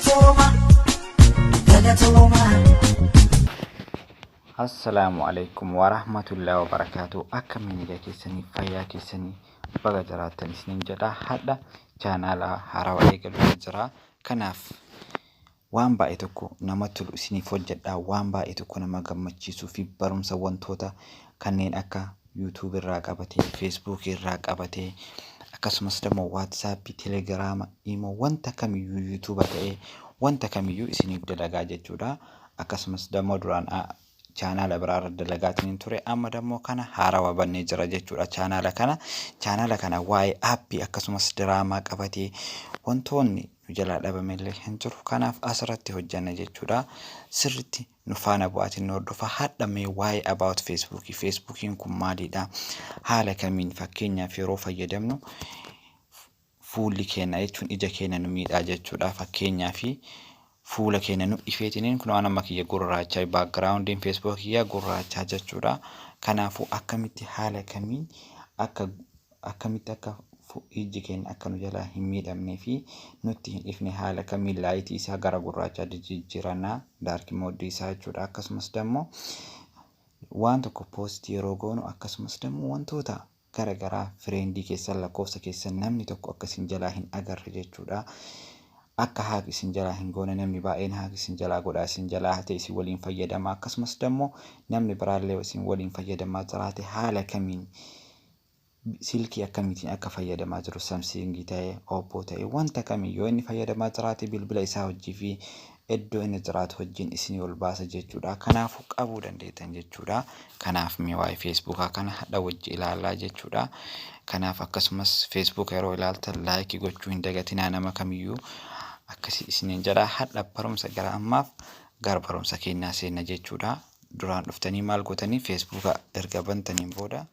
Galatooma, galatooma. Assalaamu alaikum warahmatullahi wabarakaatu. Akka miidiyaa keessanii fayyaa keessanii baga jiraattan isiniin jedha. Hadha chaanaala haarawaa eegaluun jira. Kanaaf waan baay'ee tokko namatti tolu isiniif hojjedha. Waan baay'ee tokko nama gammachiisuu fi barumsa wantoota kanneen akka YouTube irraa qabatee, Facebook irraa qabatee, akkasumas immoo WhatsApp, Telegram, Imo wanta kamiyyuu YouTube ta'ee wanta kamiyyuu isiniif dalagaa jechuudha. Akkasumas immoo duraan chaanaala biraarra dalagaatiin ture, amma dammoo kana haarawa bannee jira jechuudha. Chaanaala kana waa'ee aappii akkasumas diraamaa qabatee wantoonni nu jalaa dhabamellee hin jiru. Kanaaf asirratti hojjanna jechuudha. Sirritti nu faana bu'aatiin nu hordofa. Hadha mee waa'ee about Feesbuukii, Feesbuukiin kun maalidha, haala kamiin, fakkeenyaaf yeroo fayyadamnu fuulli keenya jechuun ija keenya nu miidhaa jechuudha. Fakkeenyaaf fuula keenya nu ifeetiniin kun waan amma kiyya gurraachaa, backgroundiin Feesbuuk kiyya gurraachaa jechuudha. Kanaafuu akkamitti, haala kamiin, akka akkamitti akka ijji keenya akka nu jalaa hin miidhamnee fi nutti hin ifne, haala kamiin lightii isaa gara gurraachaa jijjiirannaa, dark modeii isaa jechuudha. Akkasumas dammoo waan tokko postii yeroo goonu, akkasumas dammoo wantoota gara garaa, friendii keessan, lakkoofsa keessan namni tokko akka isin jalaa hin agarre jechuudha. Akka hack isin jalaa hin goone, namni baay'een hack isin jalaa godhaa, isin jalaa hatee isin waliin fayyadama. Akkasumas dammoo namni biraallee isin waliin fayyadamaa jiraate, haala kamiin, silkii akkamiitiin akka fayyadamaa jiru, Samsungii ta'e, Oppo ta'e, wanta kamiyyuu inni fayyadamaa jiraate, bilbila isaa hojii fi iddoo inni jiraatu wajjin isinii ol baasa jechuudha. Kanaafuu qabuu dandeettan jechuudha. Kanaaf mee waa'ee Feesbuukaa kana hadha wajji ilaalaa jechuudha. Kanaaf akkasumas Feesbuuka yeroo ilaaltan likeii gochuu hin dagatinaa, nama kamiyyuu akkasii isiniin jedha. Hadha barumsa gara ammaaf gara barumsa keenyaa seenna jechuudha. Duraan dhuftanii maal gootanii? Feesbuuka erga bantaniin booda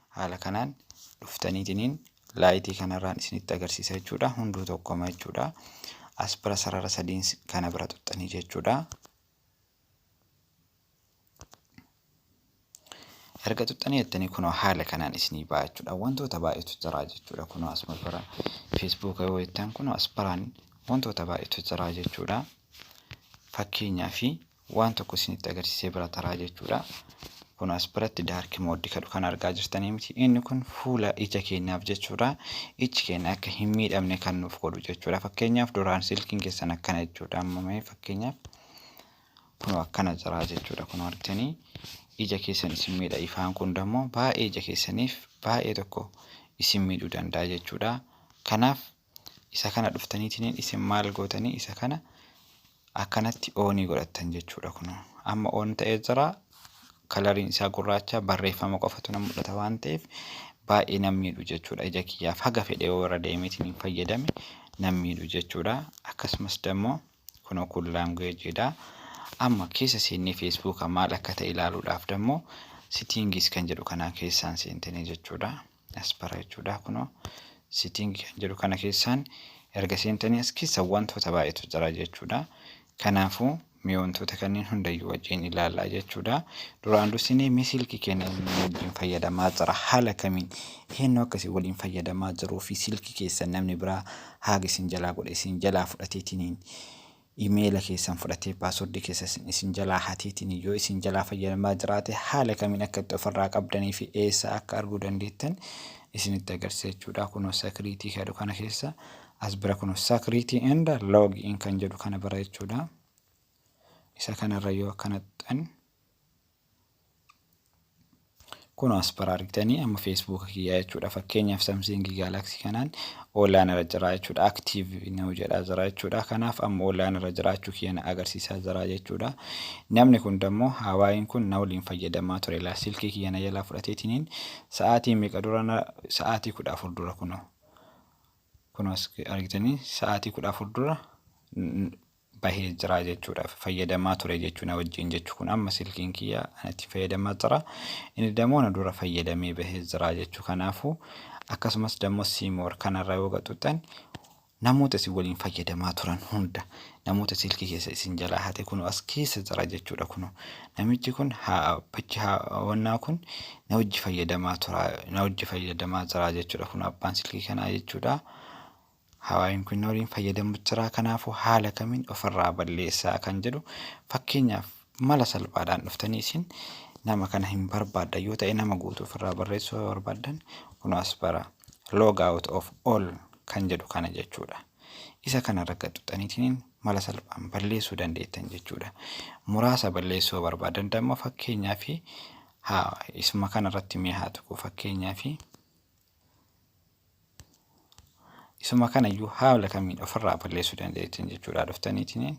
haala kanaan dhuftaniitiniin lightii kanarraan isinitti agarsiisa jechuudha. Hunduu tokkoma jechuudha. As bira sarara sadiin kana bira tuxxanii jechuudha. Erga tuxxanii jettanii kunoo haala kanaan isinii ba'a jechuudha. Wantoota baay'eetu jira jechuudha. Kunoo asuma bira Feesbuuka yoo jettan, kunoo as biraan wantoota baay'eetu jira jechuudha. Fakkeenyaa fi waan tokko isinitti agarsiisee bira taraa jechuudha. Kun as biratti dark mode kadhu kan argaa jirtanii miti. Inni kun fuula ija keenyaaf jechuudha. Ijji keenya akka hin miidhamne kan nuuf godhu jechuudha. Fakkeenyaaf duraan silkiin keessan akkana jechuudha. Amma mee fakkeenyaaf kun akkana jira jechuudha. Kun argitanii ija keessan isin miidha. Ifaan kun dammoo baay'ee ija keessaniif baay'ee tokko isin miidhuu danda'a jechuudha. Kanaaf isa kana dhuftaniitiin isin maal gootanii? Isa kana akkanatti onii godhattan jechuudha. Kun amma on ta'ee jira. Coloriin isaa gurraacha, barreeffama qofatu na mul'ata waan ta'eef baay'ee nan miidhu jechuudha. Ija kiyyaaf haga fedhe yoo irra deemeetiin hin fayyadame nan miidhu jechuudha. Akkasumas dammoo kunoo kun languageiidha. Amma keessa seennee Feesbuuka maal akka ta'e ilaaluudhaaf dammoo settings kan jedhu kana keessaan seentanii jechuudha. As bara jechuudha. Kunoo setting kan jedhu kana keessaan erga seentanii as keessa wantoota baay'eetu jira jechuudha. Kanaafuu mee wantoota kanneen hundayyuu wajjin ilaallaa jechuudha. Duraan dursinee mee silkii keenya inni wajjin fayyadamaa jira, haala kamiin eenyu akkasii waliin fayyadamaa jiruu fi silkii keessan namni biraa hack isin jalaa godhe, isin jalaa fudhateetiin, imeela keessan fudhatee, passwordii keessan isin jalaa hateetiin yoo isin jalaa fayyadamaa jiraate, haala kamiin akka itti ofirraa qabdanii fi eessa akka arguu dandeettan isinitti agarsiisa jechuudha. Kunoo security jedhu kana keessa as bira kunoo security and login kan jedhu kana bira jechuudha. Isa kanarra yoo akkana tuqxan, kun as bira argitanii amma Feesbuuka kiyyaa jechuudha. Fakkeenyaaf Samsung Galaxy kanaan online irra jira jechuudha. Active now jedhaa jira jechuudha. Kanaaf amma online irra jiraachuu kiyya na agarsiisaa jira jechuudha. Namni kun dammoo Hawaayiin kun na waliin fayyadamaa ture. Laa silkii kiyya na jalaa fudhateetiniin sa'aatii meeqa dura? Sa'aatii 14 dura. Kunoo as argitanii sa'aatii 14 dura bahee jira jechuudha. Fayyadamaa ture jechuudha wajjin jechuu. Kun amma silkiin kiyya ani itti fayyadamaa jira. Inni dammoo na dura fayyadamee bahee jira jechuu. Kanaafuu akkasumas dammoo see more kanarra yoo gaxuxxan, namoota isin waliin fayyadamaa turan hunda, namoota silkii keessa isin jalaa hate kun as keessa jira jechuudha. Kun namichi kun haa abbachi haawwannaa kun na wajji fayyadamaa tura, na wajji fayyadamaa jira jechuudha. Kun abbaan silkii kanaa jechuudha. Hawaayeen kun waliin fayyadamu jira. Kanaafuu haala kamiin ofirraa balleessaa kan jedhu, fakkeenyaaf mala salphaadhaan dhuftanii isin nama kana hin barbaaddan yoo ta'e, nama guutuu ofirraa barreessuu yoo barbaaddan, kun as bara log out of all kan jedhu kana jechuudha. Isa kana irra tuqxaniitiin mala salphaan balleessuu dandeettan jechuudha. Muraasa balleessuu yoo barbaadan immoo, fakkeenyaaf haa isuma kanarratti mee haa tuqu. Fakkeenyaaf isuma kanayyuu haala kamiin ofirraa balleessuu dandeettan jechuudha dhuftaniitiin.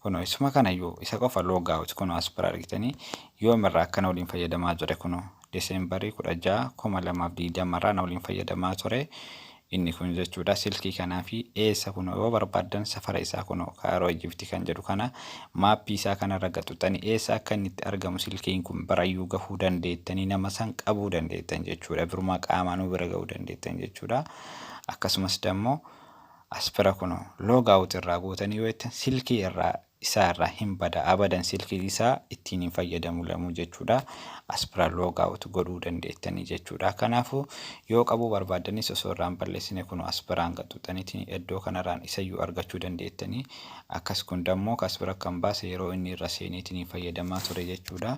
Kunoo isuma kanayyuu isa qofa log out, kunoo as bira argitanii, yoomirraa akkana waliin fayyadamaa ture? Kunoo Deseembarii 16, 2020 irraa na waliin fayyadamaa ture inni kun jechuudha. Silkii kanaa fi eessa, kunoo yoo barbaaddan safara isaa, kunoo Kaayiroo Ijipti kan jedhu kana maappii isaa kanarra gaxuxanii eessa akka inni itti argamu silkiin kun barayyuu gahuu dandeettanii, nama san qabuu dandeettan jechuudha. Birumaa qaamaanuu bira gahuu dandeettan jechuudha. Akkasumas dammoo as bira kunoo log out irraa gootanii yoo jettan, silkii irraa isaa irraa hin bada, abadan silkii isaa ittiin hin fayyadamu lamuu jechuudha. As bira log out godhuu dandeettanii jechuudha. Kanaafuu yoo qabuu barbaaddanis, osoo irraa hin balleessine, kunoo as biraan gaxuxaniitiin iddoo kanarraan isayyuu argachuu dandeettanii. Akkas kun dammoo as bira kan baase yeroo inni irra seeneetiin fayyadamaa ture jechuudha.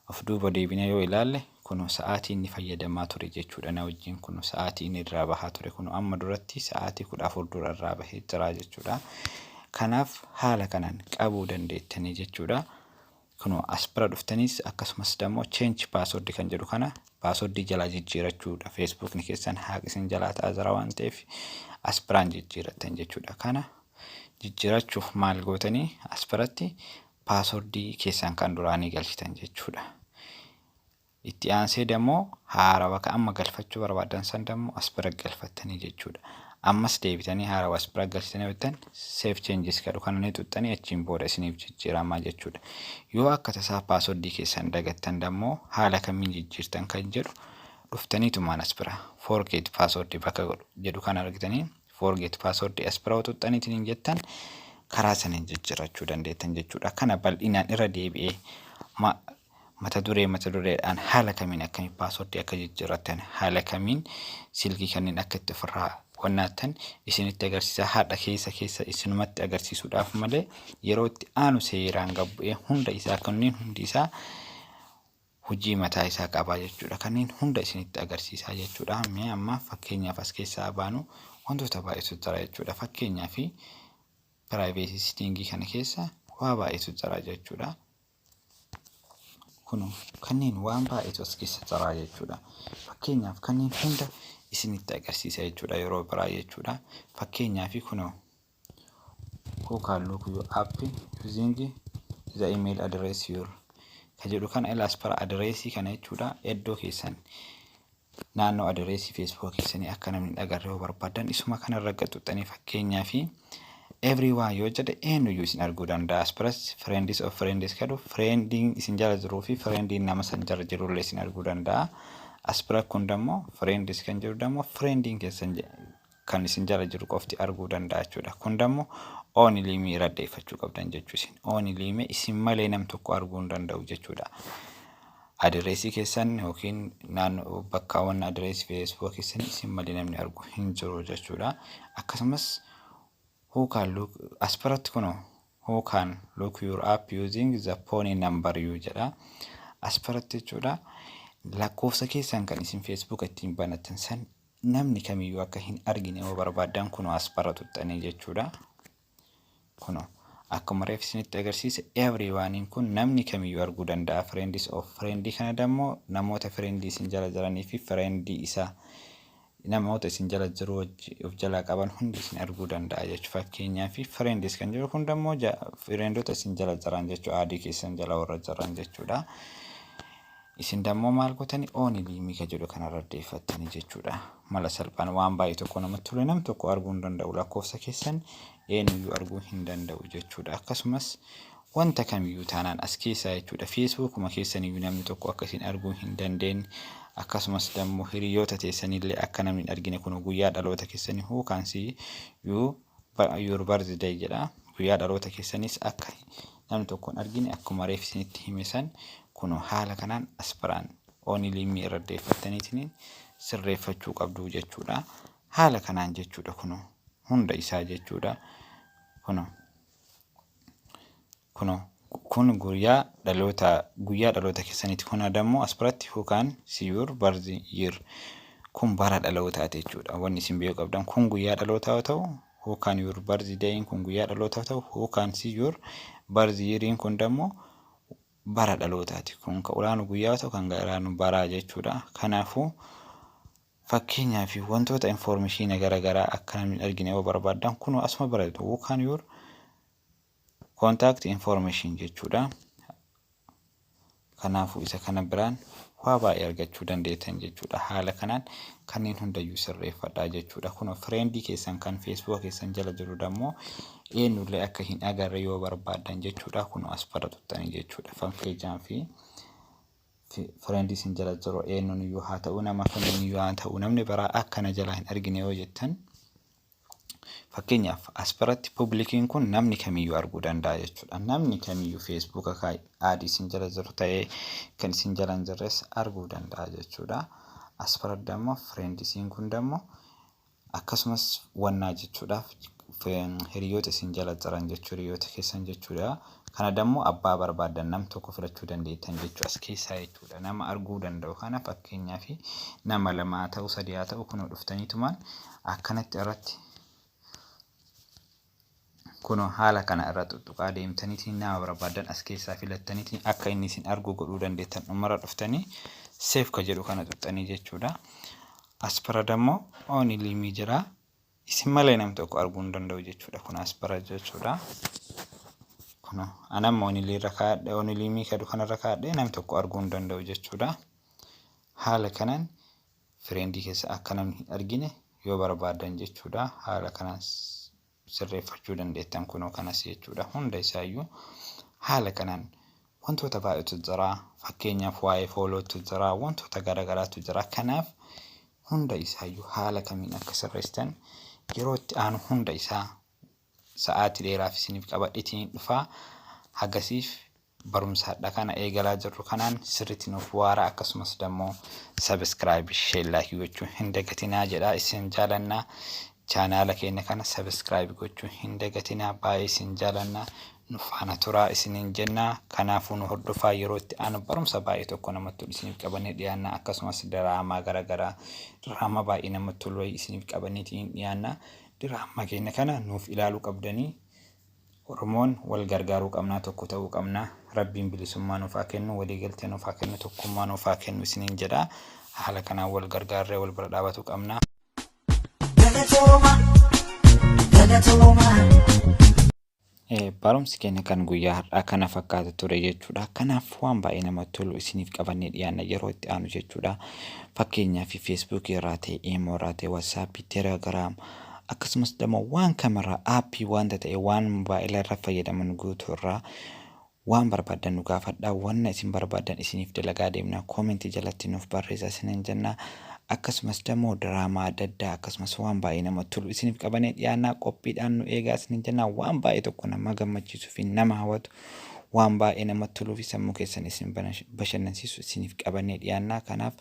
Of duuba deebinee yoo ilaalle, kunoo sa'aatii inni fayyadamaa ture jechuudha na wajjin. Kunoo sa'aatii inni irraa bahaa ture, kunoo amma duratti sa'aatii 14 dura irraa bahee jira jechuudha. Kanaaf haala kanaan qabuu dandeettanii jechuudha. Kunoo as bira dhuftaniis akkasumas dammoo change password kan jedhu kana passwordii jalaa jijjiirachuudha. Feesbuukni keessan haaq isin jalaa ta'aa jira waan ta'eef as biraan jijjiirattan jechuudha. Kana jijjiirachuuf maal gootanii? As biratti passwordii keessan kan duraanii galchitan jechuudha. Itti aansee dammoo haarawa ka amma galfachuu barbaadan san dammoo as bira galfattanii jechuudha. Ammas deebitanii haarawa as bira galchitanii hojjetan, save changes kadhu kana ni xuxxanii, achiin booda isiniif jijjiiramaa jechuudha. Yoo akka tasaa passwordii keessan dagattan dammoo haala kamiin jijjiirtan kan jedhu, dhuftaniitumaan as bira forget password bakka jedhu kana argitanii, forget password as bira xuxxaniitiin hin jettan, karaa saniin jijjiirachuu dandeettan jechuudha. Kana bal'inaan irra deebi'ee mata duree mata dureedhaan haala kamiin akkamiin passwordii akka jijjiirrattan, haala kamiin silkii kanneen akka itti ofirraa wannaattan isinitti agarsiisa. Haadha keessa keessa isinumatti agarsiisuudhaaf malee, yeroo itti aanu seeraan gabbu'ee hunda isaa, kanneen hundi isaa hojii mataa isaa qabaa jechuudha. Kanneen hunda isinitti agarsiisaa jechuudha. Mee amma fakkeenyaaf as keessaa baanu, wantoota baay'eetu jira jechuudha. Fakkeenyaaf privacy settingii kana keessa waa baay'eetu jira jechuudha. Kun kanneen waan baay'eetu as keessa jira jechuudha. Fakkeenyaaf kanneen hunda isinitti agarsiisa jechuudha yeroo biraa jechuudha. Fakkeenyaaf kunoo who can look you up using the email address your ka jedhu kana ilaas para addressii kana jechuudha. Iddoo keessan naannoo addressii Facebook keessanii akka namni hin agarre yoo barbaadan, isuma kanarra gaxuxxanii, fakkeenyaa fi everyone yoo jedhe eenyuyyuu isin arguu danda'a. As biras friends of friends kadhu, friendiin isin jala jiruu fi friendiin nama san jala jirullee isin arguu danda'a. As bira kun dammoo friends kan jiru dammoo friendiin keessan kan isin jala jiru qofti arguu danda'a jechuudha. Kun dammoo only me irra deeffachuu qabdan jechuu isin. Only me, isin malee nam tokko arguu hin danda'u jechuudha. Addressii keessan yookiin naannoo bakkaawwan addressii Facebook keessan isin malee namni argu hin jiru jechuudha. Akkasumas who can look, as biratti kunoo who can look your up using the phone number you jedha. As biratti jechuudha, lakkoofsa keessan kan isin Facebook ittiin banattan san namni kamiyyuu akka hin argine yoo barbaaddan, kunoo as bara tuxxanii jechuudha. Kunoo akkuma reef isinitti agarsiise, everyone kun namni kamiyyuu arguu danda'a. Friends of friend kana dammoo namoota friendii isin jala jiranii fi friendii isaa namoota isin jala jiru of jalaa qaban hundi isin arguu danda'a jechuudha. Fakkeenyaa fi friends kan jiru kun dammoo friendota isin jala jiran jechuudha. Aadii keessan jala warra jiran jechuudha. Isin dammoo maal gootanii? Only me ka jedhu kanarra deeffattanii jechuudha. Mala salphaan waan baay'ee tokko namatti tole, nam tokko arguu hin danda'u, lakkoofsa keessan eenyuyyuu arguu hin danda'u jechuudha. Akkasumas wanta kamiyyuu taanaan as keessaa jechuudha. Feesbuukuma keessaniyyuu namni tokko akka isin arguu hin dandeenye, akkasumas dammoo hiriyoota teessanillee akka namni hin argine, kun guyyaa dhaloota keessanii who can see you your birthday jedha. Guyyaa dhaloota keessanis akka namni tokko hin argine, akkuma reef isinitti hime san, Kunoo haala kanaan as biraan only me irra deeffattaniitiin sirreeffachuu qabdu jechuudha. Haala kanaan jechuudha, kunoo hunda isaa jechuudha. Kunoo kun guyyaa dhaloota keessaniiti. Kun ammoo as biratti who can see your birth year, kun bara dhalootaati jechuudha. Wanni isin beekuu qabdan kun guyyaa dhalootaa yoo ta'u, who can your birth day kun guyyaa dhalootaa yoo ta'u, who can see your birth year kun dammoo bara dhalootaati. Kun kan olaanu guyyaa yoo ta'u, kan garaanu baraa jechuudha. Kanaafuu fakkeenyaaf wantoota information garaagaraa akka namni hin argine yoo barbaaddan, kun asuma baratu who can your contact information jechuudha. Kanaafuu isa kana biraan waa baay'ee argachuu dandeettan jechuudha. Haala kanaan kanneen hundayyuu sirreeffadhaa jechuudha. Kun friendii keessan kan Facebooka keessan jala jiru dammoo eenyullee akka hin agarre yoo barbaaddan jechuudha. Kun as bira tuttanii jechuudha. Fakkeenyaaf friendii isin jala jiru eenyuun iyyuu haa ta'u, nama kamiin iyyuu haa ta'u, namni biraa akkana jalaa hin argine yoo jettan, fakkeenyaaf as biratti publiciin kun namni kamiyyuu arguu danda'a jechuudha. Namni kamiyyuu Facebooka addii isin jala jiru ta'ee kan isin jala hin jirres arguu danda'a jechuudha. As biratti ammoo friendsiin kun dammoo akkasumas wannaa jechuudhaaf hiriyoota isin jala jiran jechuu, hiriyoota keessan jechuudha. Kana dammoo abbaa barbaadan nam tokko filachuu dandeettan jechuu as keessaa jechuudha. Nama arguu danda'u kana fakkeenyaaf nama lama haa ta'u, sadii haa ta'u, kunoo dhuftaniitumaan akkanatti irratti kunoo haala kana irra tuttuqaa deemtaniitiin nama barbaadan as keessaa filattaniitiin akka inni isin argu godhuu dandeettan, dhumarra dhuftanii save ka jedhu kana tuxxanii jechuudha. As bira dammoo only me jira. Isin malee nam tokko arguu hin danda'u jechuudha. Kun as bira jechuudha. Kun anamma only irra kaa'adhe, only me kadhu kanarra kaa'adhe, nam tokko arguu hin danda'u jechuudha. Haala kanaan friendii keessa akka namni hin argine yoo barbaadan jechuudha. Haala kanaan sirreeffachuu dandeettan, kunoo kanas jechuudha. Hunda isaayyuu haala kanaan wantoota baay'eetu jira. Fakkeenyaaf waa'ee followtu jira. Wantoota garaagaraatu jira. Kanaaf hunda isaayyuu haala kamiin akka sirreessitan yeroo itti aanu hunda isaa sa'aatii dheeraaf isiniif qabadheetiin dhufaa. Hagasiif barumsa hadha kana eegalaa jirru kanaan sirriitti nuuf waara, akkasumas dammoo subscribe, share, like gochuu hin dagatinaa jedha. Isin jaalannaa. Chaanaala keenya kana subscribe gochuu hin dagatinaa. Baay'ee isin jaalannaa, nu faana turaa isiniin jennaa. Kanaafuu nu hordofaa, yeroo itti aanu barumsa baay'ee tokko namatti tolu isiniif qabannee dhiyaanna. Akkasumas diraamaa garaagaraa, diraamaa baay'ee namatti tolu isiniif qabanneetiin dhiyaanna. Diraamaa keenya kana nuuf ilaaluu qabdanii. Oromoon wal gargaaruu qabnaa, tokko ta'uu qabnaa. Rabbiin bilisummaa nuuf haa kennu, waliigaltee nuuf haa kennu, tokkummaa nuuf haa kennu isiniin jedha. Haala kanaan wal gargaarree wal bira dhaabatu qabna. Galatooma, galatooma. Barumsi keenya kan guyyaa har'aa kana fakkaata ture jechuudha. Kanaaf waan baay'ee namatti tolu isiniif qabannee dhiyaanna yeroo itti aanu jechuudha. Fakkeenyaaf Facebookii irraa ta'e, Imo irraa ta'e, WhatsAppii, Telegram, akkasumas immoo waan kamirraa, appii wanta ta'e, waan mobaayila irra fayyadaman guutuu irraa waan barbaadan nu gaafadhaa. Wanna isin barbaadan isiniif dalagaa deemna. Commentii jalatti nuuf barreessaa isiniin jenna. Akkasumas immoo diraamaa adda addaa, akkasumas waan baay'ee namatti tolu isiniif qabannee dhiyaannaa. Qophiidhaan nu eegaa isiniin jenna. Waan baay'ee tokko nama gammachiisuu fi nama hawwatu, waan baay'ee namatti toluu fi sammuu keessan isin bashannansiisu isiniif qabannee dhiyaannaa. Kanaaf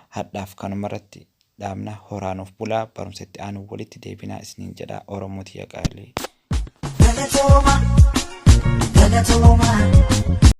hadhaaf kanuma irratti dhaabna. Horaanuuf bulaa, barumsa itti aanu walitti deebinaa isiniin jedha. Oromoo tiyya qaalii. Galatooma, galatooma.